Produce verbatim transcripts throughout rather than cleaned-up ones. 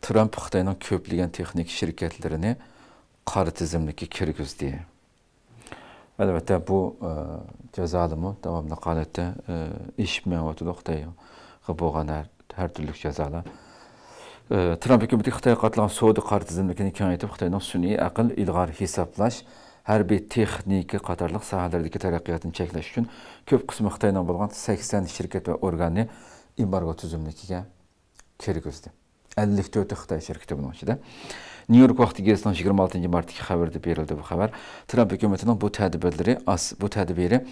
ترامپ خىتاينىڭ كۆپلىگەن تېخنىكا شىركەتلىرىنى قارا تىزىملىككە كىرگۈزدى. ئەلۋەتتە، بۇ، ئە، جازالىمۇ داۋاملىق ھالەتتە، ئە، ئېشىپ مېڭىۋاتىدۇ، خىتايغا بولغان ھەر، ھەر تۈرلۈك جازالار. ئە، ترامپ ھۆكۈمىتى خىتايغا قارىتىلغان سودا قارا تىزىملىكىنى كېڭەيتىپ، خىتاينىڭ سۈنئىي ئەقىل، ئىلغار ھېسابلاش، ھەربىي تېخنىكا قاتارلىق ساھەلەردىكى تەرەققىياتنى چەكلەش ئۈچۈن كۆپ قىسمى خىتاينىڭ بولغان سەكسەن شىركەت ۋە ئورگاننى ئېمبارگو تۈزۈملۈكىگە كىرگۈزدى. ئەللىك تۆتى خىتاي شىركىتى بۇنىڭ ئىچىدە. نيۇ يورك ۋاقتى گېزىتىنىڭ يىگىرمە ئالتىنچى مارتتىكى خەۋىرىدە بېرىلدى بۇ خەۋەر. ترامپ ھۆكۈمىتىنىڭ بۇ تەدبىرلىرى ئاس-، بۇ تەدبىرى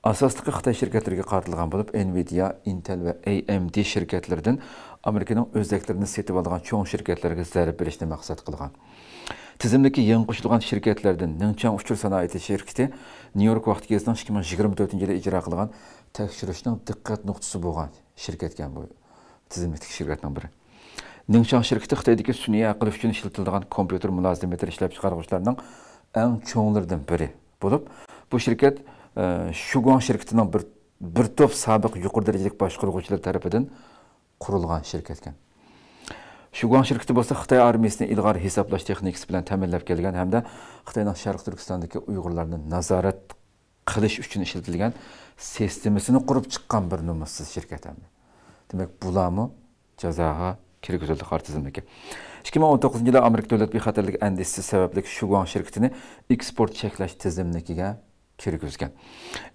ئاساسلىقى خىتاي شىركەتلىرىگە قارىتىلغان بولۇپ، ئېنۋىدىيا، ئىنتېل ۋە ئەي ئېم دى شىركەتلىرىدىن ئامېرىكىنىڭ ئۆزەكلىرىنى سېتىۋالغان چوڭ شىركەتلەرگە زەربە بېرىشنى مەقسەت قىلغان. تىزىملىككە يېڭى قوشۇلغان شىركەتلەردىن نىڭچاڭ ئۇچۇر سانائىتى شىركىتى نيۇ يورك ۋاقتى گېزىتىنىڭ ئىككى مىڭ يىگىرمە تۆتىنچى يىلى ئىجرا قىلغان تەكشۈرۈشنىڭ دىققەت نۇقتىسى بولغان شىركەتكەن بۇ تىزىملىكتىكى شىركەتنىڭ بىرى. نىڭچاڭ شىركىتى خىتايدىكى سۈنئىي ئەقىل ئۈچۈن ئىشلىتىلىدىغان كومپيۇتېر مۇلازىمىتى ئىشلەپچىقارغۇچىلارنىڭ ئەڭ چوڭلىرىدىن بىرى بولۇپ، بۇ شىركەت، ئە، شۇگۇاڭ شىركىتىنىڭ بىر، بىر توپ سابىق يۇقىرى دەرىجىلىك باشقۇرغۇچىلىرى تەرىپىدىن قۇرۇلغان شىركەتكەن. شۇگۇاڭ شىركىتى بولسا خىتاي ئارمىيىسىنى ئىلغار ھېسابلاش تېخنىكىسى بىلەن تەمىنلەپ كەلگەن ھەمدە خىتاينىڭ شەرقىي تۈركىستاندىكى ئۇيغۇرلارنى نازارەت قىلىش ئۈچۈن ئىشلىتىلگەن سىستېمىسىنى قۇرۇپ چىققان بىر نومۇسسىز شىركەت ئەمدى. دېمەك، بۇلارمۇ جازاغا كىرگۈزۈلدى، قارا تىزىملىككە. ئىككى مىڭ ئون توققۇزىنچى يىلى ئامېرىكا دۆلەت بىخەتەرلىك ئەندىشىسى سەۋەبلىك شۇگۇاڭ شىركىتىنى ئېكسپورت چەكلەش تىزىملىكىگە كىرگۈزگەن.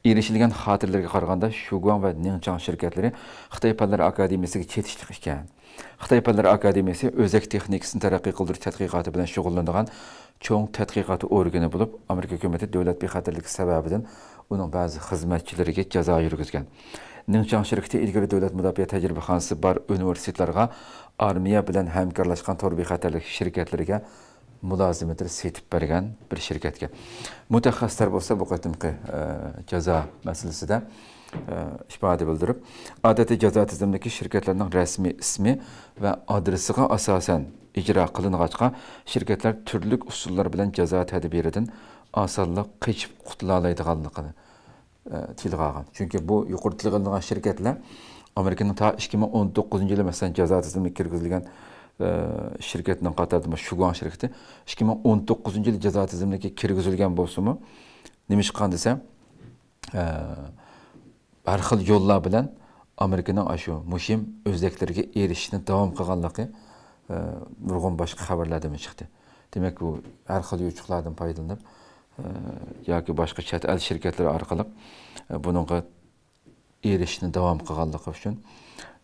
ئېرىشىلگەن خاتىرىلەرگە قارىغاندا، شۇگۇاڭ ۋە نىڭچاڭ شىركەتلىرى خىتاي پەنلەر ئاكادېمىيەسىگە چېتىشلىق ئىكەن. خىتاي پەنلەر ئاكادېمىيەسى ئۆزەك تېخنىكىسىنى تەرەققىي قىلدۇرۇش تەتقىقاتى بىلەن شۇغۇللىنىدىغان چوڭ تەتقىقات ئورگىنى بولۇپ، ئامېرىكا ھۆكۈمىتى دۆلەت بىخەتەرلىكى سەۋەبىدىن ئۇنىڭ بەزى خىزمەتچىلىرىگە جازا يۈرگۈزگەن. نىڭچاڭ شىركىتى ئىلگىرى دۆلەت مۇداپىئە تەجرىبىخانىسى بار ئۇنىۋېرسىتېتلارغا ئارمىيە بىلەن ھەمكارلاشقان تور بىخەتەرلىك شىركەتلىرىگە مۇلازىمەتلىرى سېتىپ بەرگەن بىر شىركەتكە. مۇتەخەسسىسلەر بولسا بۇ قېتىمقى، ئە، جازا مەسىلىسىدە، ئە، ئىپادە بىلدۈرۈپ، ئادەتتە جازا تىزىملىكى شىركەتلەرنىڭ رەسمىي ئىسمى ۋە ئادرېسىغا ئاساسەن ئىجرا قىلىنغاچقا، شىركەتلەر تۈرلۈك ئۇسۇللار بىلەن جازا تەدبىرىدىن ئاسانلا قېچىپ قۇتۇلالايدىغانلىقىنى ئە، تىلغا ئالغان. چۈنكى بۇ يۇقىرىدا تىلغا ئېلىنغان شىركەتلەر ئامېرىكىنىڭ تا ئىككى مىڭ ئون توققۇزىنچى يىلى، مەسىلەن، جازا تىزىمىگە كىرگۈزۈلگەن، ئە، شىركەتنىڭ قاتارىدا شۇگۇاڭ شىركىتى ئىككى مىڭ ئون توققۇزىنچى يىلى جازا تىزىملىكىگە كىرگۈزۈلگەن بولسىمۇ، نېمىشقا دېسە، ئە، ھەر خىل يوللار بىلەن ئامېرىكىنىڭ ئاشۇ مۇھىم ئۆزەكلىرىگە ئېرىشىشنى داۋام قىلغانلىقى، ئە، نۇرغۇن باشقا خەۋەرلەردىمۇ چىقتى. دېمەك، ئۇ ھەر خىل يوچۇقلاردىن پايدىلىنىپ، ئە، ياكى باشقا چەت ئەل شىركەتلىرى ئارقىلىق، ئە، بۇنىڭغا ئېرىشىشنى داۋام قىلغانلىقى ئۈچۈن،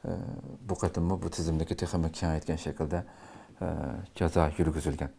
ئە، بۇ قېتىممۇ بۇ تىزىملىكى تېخىمۇ كېڭەيتكەن شەكىلدە، ئە، جازا يۈرگۈزۈلگەن.